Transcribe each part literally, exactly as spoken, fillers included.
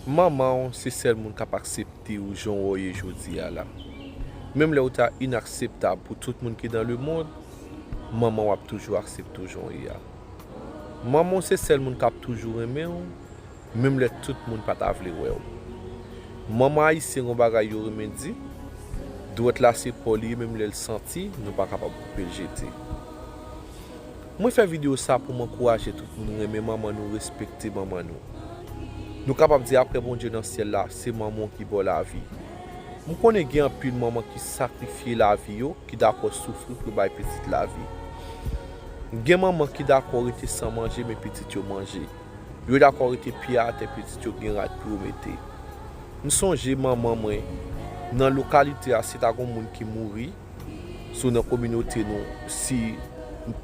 Manman w se sèl moun k ap aksepte w jan w ye jodi a la. Menm lè w ta inakseptab pou tout moun ki nan lemonn, manman w ap toujou aksepte w jan w ye a. Manman w se sèl moun k ap toujou renmen w, menm lè tout moun pa ta vle wè w. Manman ayisyen gen yon bagay yo renmen di, dwèt la se po li ye, menm lè l santi, nou pa kapab koupe l jete. Mwen fè videyo sa pou m ankouraje tout moun renmen manman nou, respekte manman nou. Nou kapab di apre Bondye nan syèl la, se manman w ki ba w lavi. M konnen gen anpil manman ki sakrifye lavi yo, ki dakò soufri pou yo bay pitit lavi. Gen manman ki dakò rete san manje, men pitit yo manje. Yo dakò rete pye atè, pitit yo gen rad pou yo mete. M sonje manman mwen, nan lokalite a, si ta gen moun ki mouri, sou nan kominote nou, si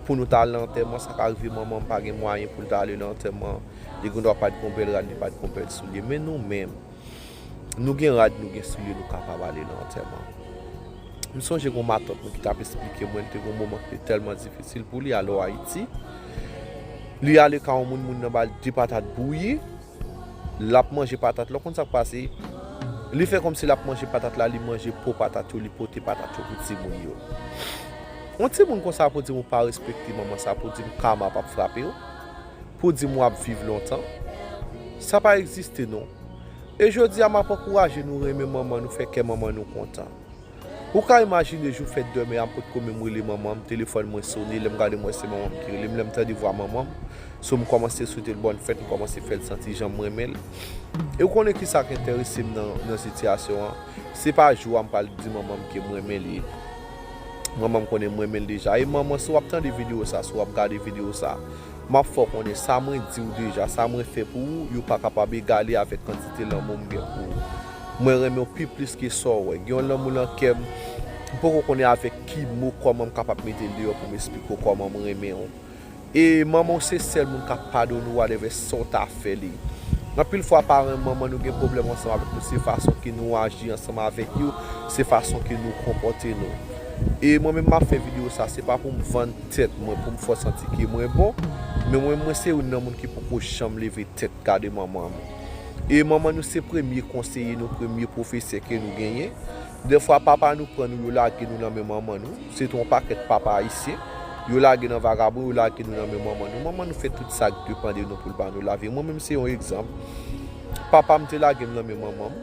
pou nou ta al nan antèman, sa ka rive manman m pa gen mwayen pou l ta ale nan antèman, li gendwa pa t gen bèl rad, li pa t gen bèl soulye. Men nou menm, nou gen rad, nou gen soulye, nou kapab ale nan antèman. M sonje gen yon matant mwen ki t ap esplike mwen, li te gen yon moman ki te tèlman difisil pou li, al o Ayiti. Li ale ka yon moun, moun nan ba l de patat bouyi, l ap manje patat la, w konn sa k pase? Li fè kòmsi l ap manje patat la, li manje po patat yo, li pote patat yo pou timoun yo. Yon timoun konsa pou di m ou pa respekte manman sa, pou di m kama p ap frape w, pou di m w ap viv lontan. Sa pa egziste non. E jodi a m ap ankouraje nou renmen manman nou, fè kè manman nou kontan. Ou ka imajine jou fèt dèmen a, m potko menm rele manman m, telefòn mwen sone, lè m gade m wè se manman m ki rele m, lè m tande vwa manman m, so m kòmanse swete l bòn fèt, m kòmanse fè l santi jan m renmen l. E w konnen kisa k enterese m nan, nan sitiyasyon an? Se pa jou a m pral di manman m ke m renmen li. Manman m konnen m renmen l deja. E manman, si w ap tande videyo sa, si w ap gade videyo sa, m ap fè w konnen sa mwen di w deja, sa mwen fè pou ou, yo pa kapab egale avèk kantite lanmou m gen pou ou. Mwen renmen w pi plis ke sa w wè. Gen yon lanmou nan kè m, m poko konnen avèk ki mo, kòman m kapab mete l deyò pou m esplike w kòman m renmen w. E manman w se sèl moun k ap padone w whatever sa w ta fè li. Anpil fwa paran manman nou gen pwoblèm ansanm avèk nou, se fason ke nou aji ansanm avèk yo, se fason ke nou konpòte nou. E mwen menm m ap fè videyo sa, se pa pou m vann tèt mwen, pou m fè w santi ke mwen bon, men mwen, mwen se youn nan moun ki poko janm leve tèt gade manman m. E manman nou se premye konseye nou, premye pwofesè ke nou genyen. Dèfwa papa nou pran nou, yo lage nou nan men manman nou. Se te yon pakèt papa ayisyen. Yo lage nan vagabon, yo lage nou nan men manman nou. Manman nou fè tout sa k depann de nou pou l ba nou lavi. Mwen menm se yon egzanp. Papa m te lage m nan men manman m.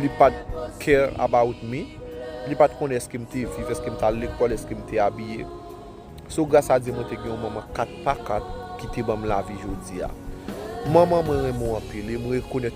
Li pa t care about me. Li pa t konnen èske m te viv, èske m t al lekòl, èske m te abiye. So gras a Dye mwen te gen yon manman kat pa kat ki te ban m lavi jodi a. Manman, mwen renmen w anpil e m rekonèt tout